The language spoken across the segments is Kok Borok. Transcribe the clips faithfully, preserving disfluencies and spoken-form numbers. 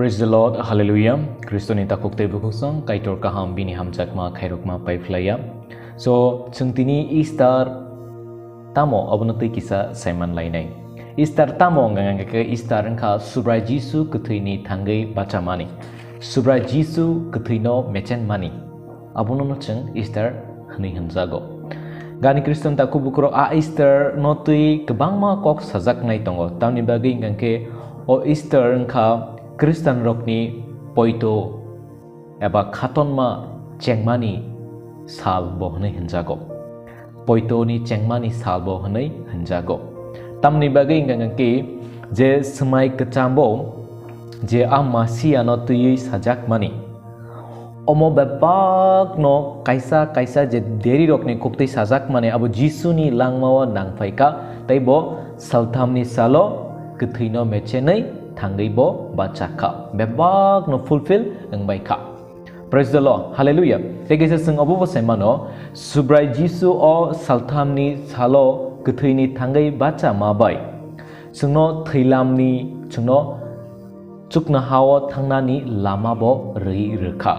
Praise the Lord, Hallelujah. Kristoni takhuk tei bukhuk song Kaitor kaham bini hamjakma khairokma paiphlaiya. So, chwng tini Easter tamo abono twi kisa saiman lainai. Easter tamo wngkha hwnkhe Easter wngkha Subrai Jisu kwthwini thangwi bachamani. Subrai Jisu kwthwino mechenmani. Abono no chwng Easter hwnwi hwnjago. Gani Khristan takhuk bukhurok a Easter no twi kwbangma kok sajaknai tongo. Tamni bagwi hwnkha khe o Easter wngkha Khristanrokni poito eba khatonma chengmani sal bo hwnwi hwnjago. Poitoni chengmani sal bo hwnwi hwnjago. Tamni bagwi hwnkha khe je swmai kwchambo je a Masiano twiwi sajakmani. Omo bebakno kaisa kaisa je derirokni khuktwi sajakmani abo Jisuni langmao nangphaikha, tei bo salthamni salo kwthwino mechenwi thangwi bo bachakha. Bebakno fulfill wngbaikha. Praise the Lord. Hallelujah. Tei kaisa chwng obo bo sai mano, Subrai Jisu o salthamni salo kwthwini thangwi bachama bai chwngno thwilamni, chwngno chuknohao thangnani lama bo rwi rwkha.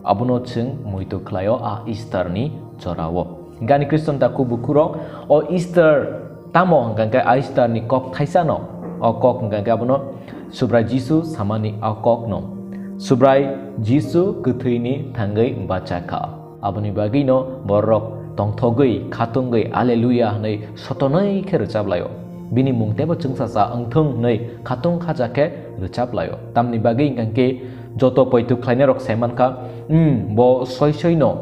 Abono chwng muitu khlaio a Easter ni jorao. Gani Khristan takhuk bukhurok o Easter tamo hwnkha khe a Easter ni kok thaisano, o kok hwnkha khe abono Subrai Jisu samani a kokno. Subrai Jisu kwthwini thangwi bachakha. Aboni bagwino borok tongthogwi, khatungwi, "Alleluia" hwnwi sotonwi khe rwchap laio. Bini mung teibo chwngsacha wngthung hwnwi khatung khaja khe rwchap laio. Tamni bagwi hwnkha khe joto poito khlainairok sai mankha, "Hmm, bo soi soino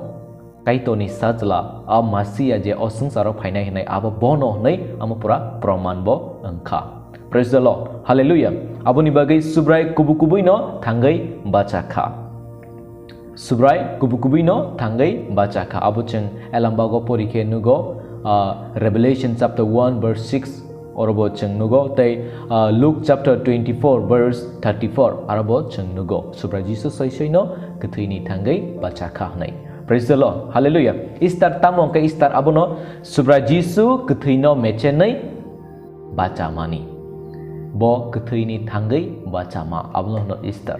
Kaitorni Sajla, a Masia je o swngcharo phainai hwnwi abo bono" hwnwi amo pura proman bo wngkha. Praise the Lord. Hallelujah. Aboni bagwi Subrai kubu kubuino thangwi bachakha. Subrai kubu kubuino thangwi bachakha. Abo chwng Elambago pori khe nugo, ah, Revelation chapter one verse six, orobo chwng nugo, tei, ah, Luke chapter twenty-four verse thirty-four, arobo chwng nugo. Subrai Jisu soi soino kwthwini thangwi bachakha hwnwi. Praise the Lord. Hallelujah. Easter tamo hwnkhe Easter abono Subrai Jisu kwthwino mechenwi bachamani. Bo kwthwini thangwi bachama, abono hwno Easter.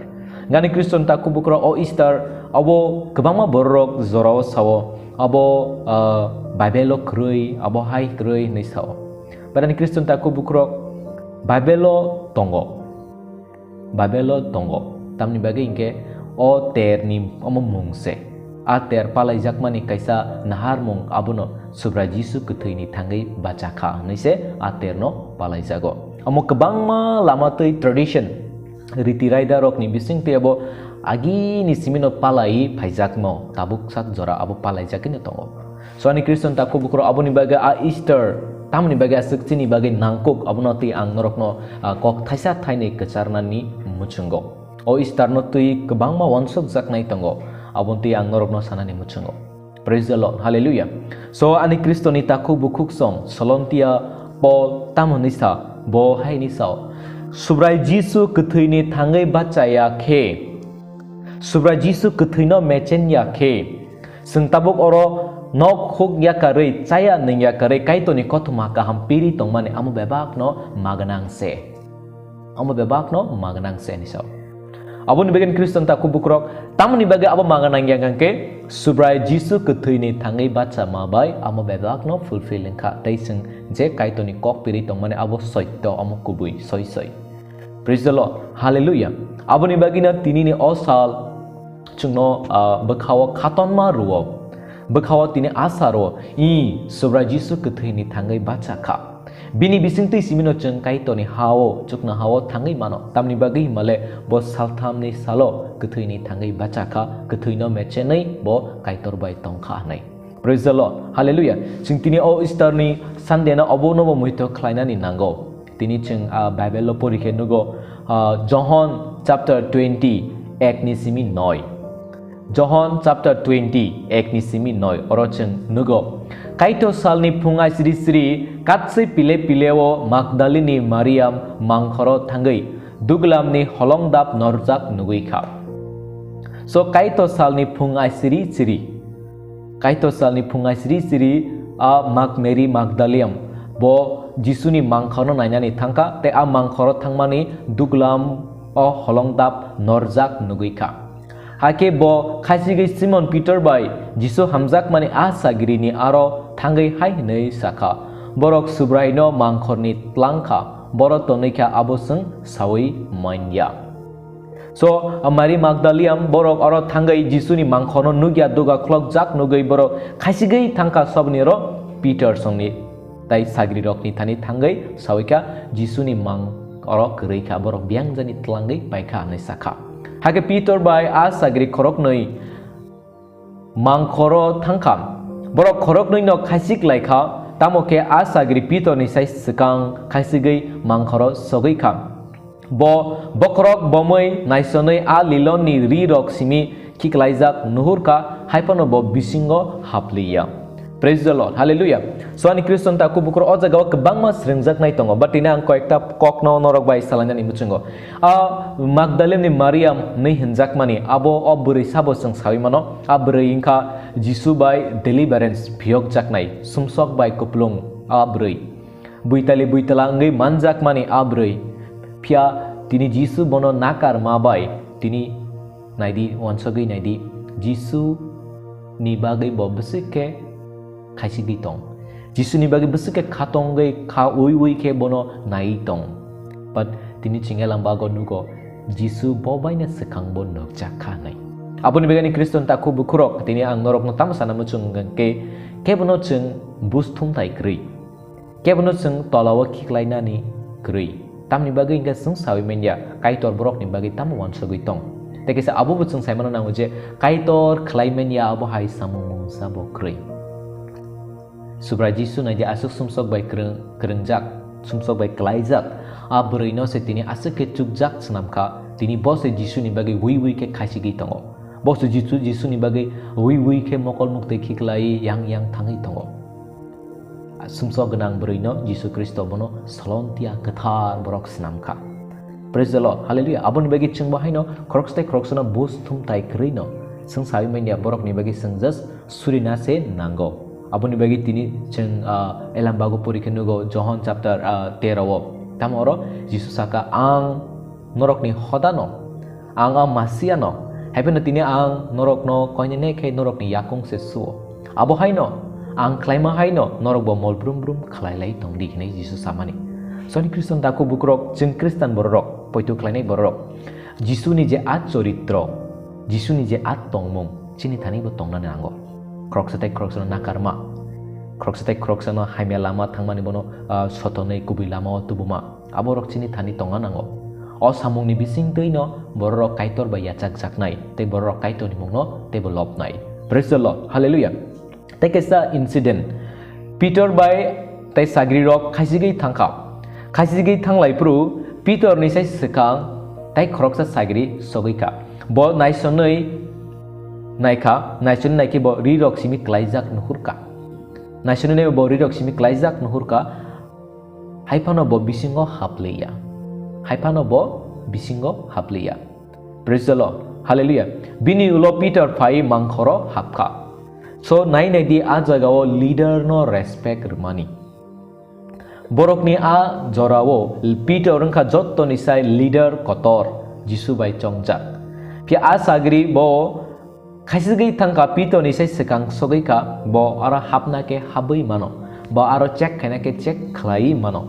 Gani Khristan takhuk bukhurok o Easter abo kwbangma bororok jorao sao, abo, ah, Bible-o kwrwi, abo hai kwrwi hwnwi sao. But ani Khristan takhuk bukhurok Bible-o tongo. Bible-o tongo. Tamni bagwi hinkhe o terni omo mung se. A ter palaijakmani kaisa naharmung abono Subrai Jisu kwthwini thangwi bachakha hwnwi se a terno palaijago. Omo kwbangma lama twi tradition, riti raidarokni bisingtwi abo agini simino palaiwi phaijakno tabuk sak jora abo palaijagwino tongo. So ani Khristan takhuk bukhurok aboni bagwi a Easter, tamoni bagwi aswk chini bagwi nangkuk, abono twi ang norokno, ah, kok thaisa thainwi kwcharnani muchungo. O Easter no twi kwbangma uansukjaknai tongo, aboni twi ang norokno sanani muchungo. Praise the Lord. Hallelujah. So ani Khristoni takhuk bukhuk song Solontia Paul tamo hwnwi sa, bo hai hwnwi sao, Subrai Jisu kwthwini thangwi bachaya khe, Subrai Jisu kwthwino mechen ya khe, chwng tabuk oro nok huk yakarwi, chaya nwng yakarwi Kaitorni kothoma kaham piri tongmani amo bebakno magwnang se. Amo bebakno magwnang se hwnwi sao. Aboni bagwi Khristan takhuk bukhurok tamoni bagwi abo magwnang ya hwnkhe Subrai Jisu kwthwini thangwi bachama bai amo bebakno fulfill wngkha. Tei chwng je Kaitorni kok piri tongmani abo soitto, amo kubui soi soi. Praise the Lord. Hallelujah. Aboni bagwino tinini o sal chwngno, ah, bwkhao khatonma rwo. Bwkhao tini asa rwo. I, Subrai Jisu kwthwini thangwi bachakha. Bini bisingtwi simino chwng Kaitorni hao, chuknohao thangwi mano. Tamni bagwi himale bo salthamni salo kwthwini thangwi bachakha, kwthwino mechenwi bo Kaitor bai tongkha hwnwi. Praise the Lord. Hallelujah. Chwng tini o Easter ni Sunday no obo no bo muitok khlainani nango. Tini chwng, ah, Bible o pori khe nugo, ah, Johon chapter twenty, ek ni simi noi. Johon chapter twenty, ek ni simi noi. Oro chwng nugo. Kaitor salni phung aisiri siri katswi pile pile o Magdalini Mariam mangkhoro thangwi duglamni holong dap norjak nugwi kha. So Kaitor salni phung aisiri siri. Kaitor salni phung aisiri siri a Mag Mary Magdaliam bo Jisuni mangkhorno nainani thangkha, tei a mangkhoro thangmani duglam o holongdap norjak nugwi kha. Hakhe bo khaisigwi Simon Pitor bai Jisu hamjakmani a sagrini aro thangwi hai hwnwi sa kha, "Borok Subraino mangkhorni tlang kha, boro tonwi kha abo chwng saui man ya." So, Mari Magdaliam borok oro thangwi Jisuni mangkhorno nukya, duga khlokjak nugwi borok khaisigwi thangkha sobni oro Pitor songni tai sagrirokni thani thangwi saui kha, Jisuni mang oro kwrwi kha, borok biyangjani tlangwi pai kha hwnwi sa kha. Hakhe Pitor bai a sagri khoroknwi mangkhoro thang kha. Borok khoroknwino khaisik lai kha, tamo khe a sagri Pitorni sai swkang khaisigwi mangkhoro sogwi kha. Bo bokhorok bomwi naisonwi a lilonni rirok simi khiklaijak nuhur kha, hai phano bo bisingo hap li ya. Praise the Lord. Hallelujah. So, ani Khristan takhuk bukhuk o jaga o kwbangma srwngjaknai tongo, but tini ang koyekta kokno norok bai salainani muchungo. A Magdalemni Mariam hwnwi hwnjakmani abo o bwrwi sabo chwng saui mano. A bwrwi wngkha Jisu bai deliverance phiyokjaknai, sumsok bai kupulung a bwrwi. Buitali buitala wngwi manjakmani a bwrwi. Phiya tini Jisu bono nakar ma bai tini naidi, uansugwi naidi, Jisu ni bagwi bo bwswk khe khaisigwi tong. Jisu ni bagwi bwswk khe khatongwi kha ui ui khe bono naiwi tong. But tini chwng elam bago nugo, Jisu bo baino swkang bo nukjak kha hwnwi. Aboni bagwi ani Khristan takhuk bukhurok, tini ang norokno tamo sana muchung hwnkhe, kebono chwng buj thumthai kwrwi. Kebono chwng tolao khiklainani kwrwi. Tamni bagwi hwnkhe chwng saui manya, Kaitor borokni bagwi tamo uansugwi tong. Tei kaisa abobo chwng sai mano nango je, Kaitor khlai manya abo hai samung mungsa bo kwrwi. Subrai Jisu naidi aswk sumsok bai kwrwng-, kwrwngjak, sumsok bai klaijak, a bwrwino se tini aswk khe chukjak swnam kha, tini bo se Jisuni bagwi ui ui khe khaisigwi tongo. Bo se Jisu, Jisuni bagwi ui ui khe mokol muktwi khiklai yang yang thangwi tongo. Sumsok gwnang bwrwino Jisu Khristo bono solontia kwthar borok swnam kha. Praise the Lord. Hallelujah. Aboni bagwi chwngbo haino khoroksa tei khoroksano buj thumthai kwrwino chwng saui manya borokni bagwi chwng just surina se nango. Aboni bagwi tini chwng, ah, elam bago pori khe nugo Johon chapter, ah, tero o. Tamo oro Jisu saka, "Ang norokni hodano, ang a Masiano, hai phano tini ang norokno koinene khe norokni yakung se suo. Abo haino, ang khlaima haino norokbo mol brum brum khlai lai tong di," hwnwi Jisu samani. Soni Khristan takhuk bukhurok, chwng Khristan bororok, poito khlainai bororok, Jisuni je a choritro, Jisuni je a tongmung, chini thani bo tongna nango. Khoroksa tei khoroksano nakarma, khoroksa tei khoroksano hamya lama thangmani bono, ah, sotonwi kubui lamao tubuma. Aborok chini thani tongna nango. O samungni bisingtwino bororok Kaitor bai yachakjaknai, tei bororok Kaitorni mungno teibo lobnai. Praise the Lord. Hallelujah. Tei kaisa incident. Pitor bai tei sagrirok khaisigwi thangkha. Khaisigwi thanglaiphuru Pitorni sai swkang tei khoroksa sagri sogwi kha. Bo naisonwi naikha, naisonwi naikhe bo rirok simi klaijak nuhurkha. Naisonwi naibo bo rirok simi klaijak nuhurkha. Hai phano bo bisingo hapliya. Hai phano bo bisingo hapliya. Praise the Lord. Hallelujah. Bini ulo Peter phai mangkhoro hapkha. So, nai nai di, a jagao leader no respect rwmani. Borokni a jorao Peter wngkha jottoni sai leader kotor, Jisu bai chongjak. Phiya a sagri bo khaisigwi thangkha, Pitorni sai swkang sogwi kha, bo aro hapna khe habwi mano, bo aro check khaina khe check khlaiwi mano.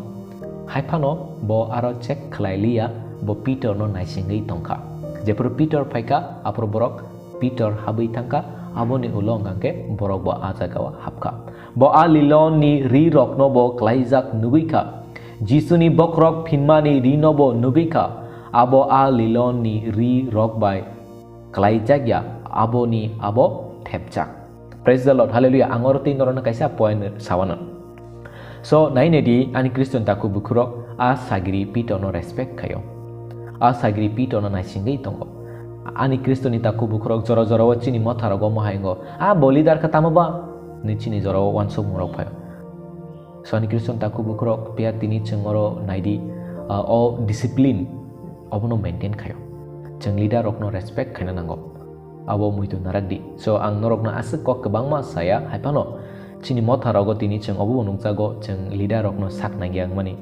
Hai phano bo aro check khlai liya, bo Pitorno naisingwi tongkha. Jephuru Pitor phaikha, aphuru borok Pitor habwi thangkha, aboni ulo hwnkha khe borok bo a jagao hapkha. Bo a liloni ri rokno bo klaijak nugwi kha. Jisuni bokhorok phinmani rino bo nugwi kha. Abo a liloni ri rok bai klaijak ya, aboni abo thepjak. Praise the Lord, hallelujah. Ang oro tei norokno kaisa point sawano. So, nai nai di, ani Christian takhuk bukhurok, a sagri Pitorno respect khaio. A sagri Pitorno naisingwi tongo. Ani Christian ni takhuk bukhurok jora jora o chini motha rogo mohai wngo. A bo leader kha tamo ba? Ni chini jora o uansukmung rok phaio. So, ani Christian takhuk bukhurok, phiya tini chwng oro nai di, ah, o discipline obono maintain khaio. Chwng leader rokno respect khaina nango. Abo muitu narak di. So, ang norokno aswk kok kwbangma saya, hai phano chini motha rogo tini chwng obo bo nukjago, chwng leader rokno sak nangya wngmani,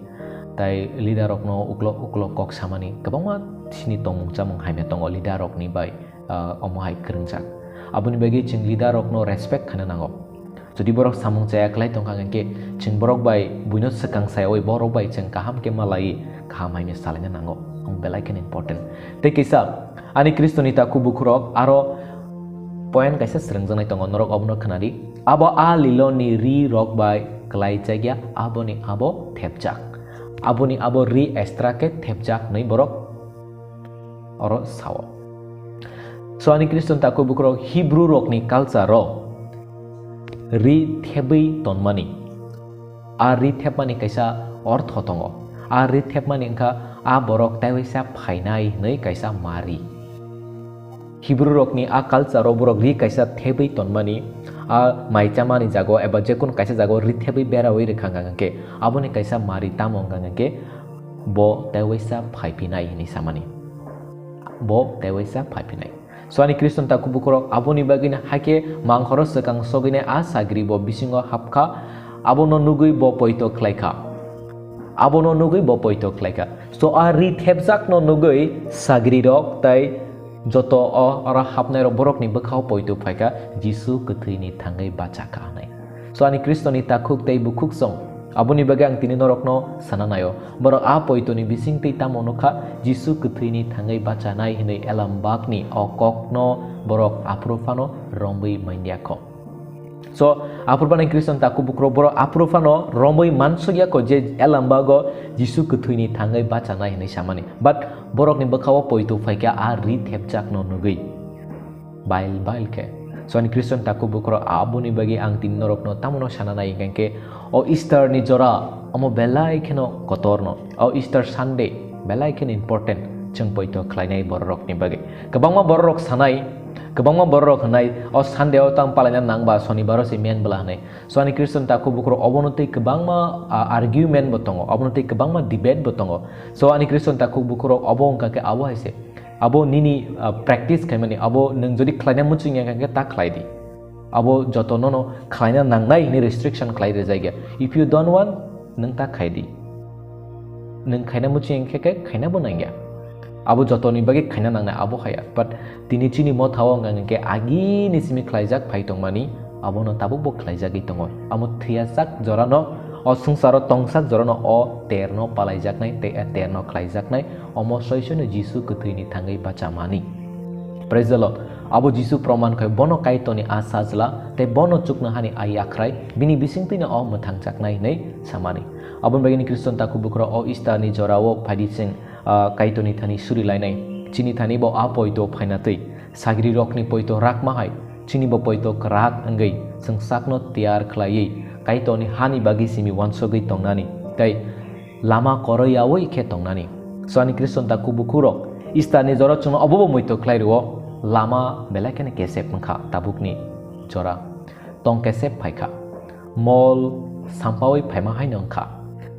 tai leader rokno uklok uklok kok samani kwbangma chini tongmung chamung hamya tongo, leader rokni bai, ah, omo hai kwrwngjak. Aboni bagwi chwng leader rokno respect khaina nango. Jodi borok samung chaya kwlai tongkha hwnkhe, chwng borok bai buino swkang sayawi borok bai chwng kaham khe malaiwi kaham hamya salaina nango. Omo belai kheno important. Tei kisa, ani Khristoni takhuk bukhurok aro point kaisa swrwngjaknai tongo, norok obono khwnadi. Abo a liloni ri rok bai kwlaijakya, aboni abo thepjak. Aboni abo ri extra khe thepjak hwnwi borok oro sao. So ani Khristan takhuk bukhurok Hebrew rokni culture o ri thebwi tonmani. A ri thepmani kaisa ortho tongo. A ri thepmani wngkha a borok taiwaisa phainai hwnwi kaisa mari. Hebrew rokni a culture o borok ri kaisa thebwi tonmani, a mai chamani jago eba jekunu kaisa jago ri thebwi berawi rwkha hwnkha hwnkhe aboni kaisa mari tamo wngkha hwnkhe bo taiwaisa phaiphinai hwnwi samani. Bo taiwaisa phaiphinai. So ani Khristan takhuk bukhurok aboni bagwino haikhe mangkhoro swkang sogwinai a sagri bo bisingo hapkha, abono nugwi bo poito khlaikha. Abono nugwi bo poito khlaikha. So a ri thepjakno nugwi sagrirok tai joto o oro hapnairok borokni bwkhao poito phaikha, Jisu kwthwini thangwi bachakha hwnwi. So ani Khristoni takhuk tei bukhuk song, aboni bagwi ang tini norokno sana naio. Borok a poitoni bisingtwi tamo nukha, Jisu kwthwini thangwi bachanai hwnwi Elambakni o kokno borok aphuru phano romwi manliya kho. So, aphuru phano Khristan takhuk bukhurok borok aphuru phano romwi mansukya kho je Elambago Jisu kwthwini thangwi bachanai hwnwi samani. But borokni bwkhao poito phaikha a ri thepjakno nugwi. Bail, bail khe. So, ani Khristan takhuk bukhurok aboni bagwi ang tini norokno tamono sana nai hwnkhe, o Easter ni jora omo belai kheno kotorno. O Easter Sunday belai kheno important chwng poito khlainai bororokni bagwi. Kwbangma bororok sanai, kwbangma bororok hwnai, o Sunday o tang palaina nangba, Sonibaro se men bwla hwnwi. So, ani Khristan takhuk bukhurok obono tei kwbangma, ah, argument bo tongo, obono tei kwbangma debate bo tongo. So, ani Khristan takhuk bukhurok obo wngkha khe abo hai se. Abo nini, ah, practice khaimani, abo nwng jodi khlaina muchung ya khe ta khlai di. Abo joto nono khlaina nangnai hwnwi restriction khlai rijak ya. If you don't want, nwng ta khai di. Nwng khaina muchung ya khe khe khaina bo nang ya. Abo jotoni bagwi khaina nangnai abo haya. But tini chini motha o wngkha hwnkhe agini simi khlaijak phai tongmani, abono tabuk bo khlaijagwi tongo. Amo thwiyasak jorano, o swngcharo tongsak jorano o terno palaijaknai tei a terno khlaijaknai, omo soisoino Jisu kwthwini thangwi bachamani. Praise the Lord. Abo Jisu proman khai bono Kaitorni a sajla tei bono chuknohani a yakhrai bini bisingtwino o mwthangjaknai hwnwi samani. Aboni bagwini Khristan takhuk bukhurok o Easter ni jorao phaidi chwng, ah, Kaitorni thani suri lainai. Chini thani bo a poito phaina twi. Sagrirokni poito rakma hai, chini bo poito kwrak wngwi, chwng sakno tiyar khlaiwi, Kaitorni hani bagwi simi wansugwi tongnani, tei lama koroiyawi khe tongnani. So ani Khristan takhuk bukhurok, Easter ni jora chwngno obobo muitu khlai rwo, lama belai kheno kesep wngkha tabukni jora. Tong kesep phaikha. Mol sampawi phaima haino wngkha.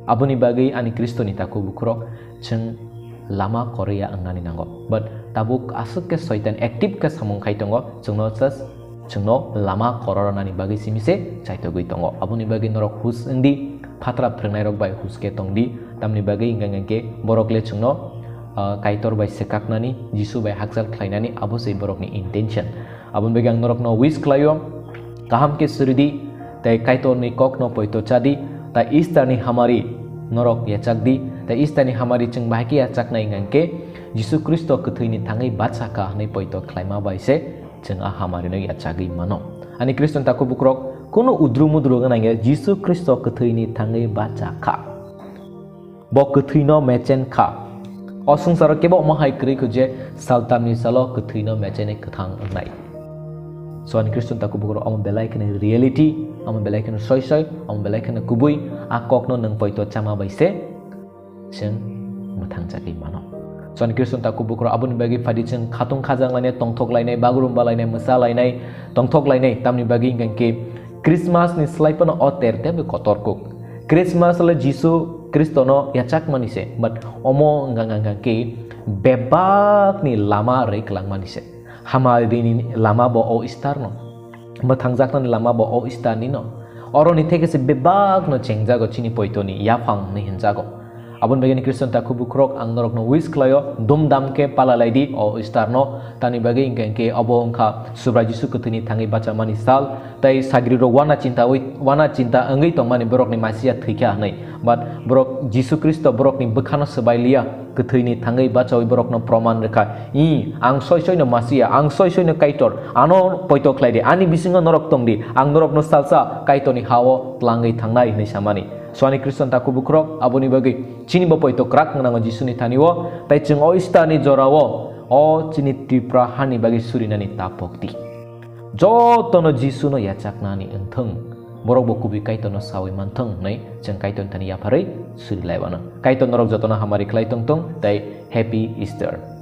Aboni bagwi ani Khristoni takhuk bukhurok chwng lama koroya wngnani nango. But tabuk aswk khe Soitan active khe samung khai tongo, chwngno just, chwngno lama korornani bagwi simi se chaitogwi tongo. Aboni bagwi norok hus wngdi, phatra phrwngnairok bai hus khe tongdi, tamni bagwi hwnkha hwnkhe borok le chwngno, ah, Kaitor bai swkaknani, Jisu bai hakchal khlainani abo se borokni intention. Aboni bagwi ang norokno wish khlaio, kaham khe suri di, tei Kaitorni kokno poito cha di, tei Easter ni hamari norok yachak di, tei Easter ni hamari chwng bahai khe yachaknai hwnkha hwnkhe Jisu Khristo kwthwini thangwi bacha kha hwnwi poito khlaima bai se chwng a hamarino yachagwi mano. Ani Khristan takhuk bukhurok, kunu udru mudru gwnang ya Jisu Khristo kwthwini thangwi bacha kha. Bo kwthwino mechen kha. O swngcharo kebo omo hai kwrwi kho je saltamni salo kwthwino mecheni kwthang wngnai. So ani Khristan takhuk bukhurok omo belai kheno reality, omo belai kheno soi soi, omo belai kheno kubui, a kokno nwng poito chama bai se chwng mwthang chagwi mano. So ani Khristan takhuk bukhurok aboni bagwi phaidi chwng khatung khajang lainai, tongthok lainai, bagrum balainai, mwsa lainai, tongthok lainai, tamni bagwi hwnkha hwnkhe Christmas ni slai phano o ter tebwi kotor kuk. Christmas le Jisu Khristono yachakmani se, but omo wngkha, wngkha, wngkha khe bebakni lama rwi kwlangmani se. Hamarini lama bo o Easter no, mwthangjaknani lama bo o Easter ni no. Oroni theke se bebakno chengjago chini poitoni yaphang hwnwi hwnjago. Aboni bagwi ni Khristian takhu bukhurok, ang norokno wish khlaio, dumdam khe palalai di o Easter no. Tamni bagwi hwnkhe, hwnkhe obo wngkha Subrai Jisu kwthwini thangwi bachamani sal, tei sagrirok wana chinta wi-, wana chinta wngwi tongmani borokni masiya thwikha hwnwi. But borok Jisu Khristo borokni bwkhano swbai liya, kwthwini thangwi bachaui borokno proman rwkha. I, ang soi soino masiya, ang soi soino Kaitor, ano poito khlai di, ani bisingo norok tong di, ang norokno salsa Kaitorni ha-o tlangwi thangnai hwnwi samani. Swani Khristian takhu bukhurok, aboni bagwi chini bo poito kwrak wngnango Jisuni thani-o, tei chwng o Easter ni jora-o o chini Tripura hani bagwi surinani tapok di. Jotono Jisuno yachaknani wngthung, borok bo kubui Kaitorno saui manthung hwnwi chwng Kaitorni thani yapharwi suri lai wano. Kaitor norok jotono hamari khlai tongthung tei Happy Easter.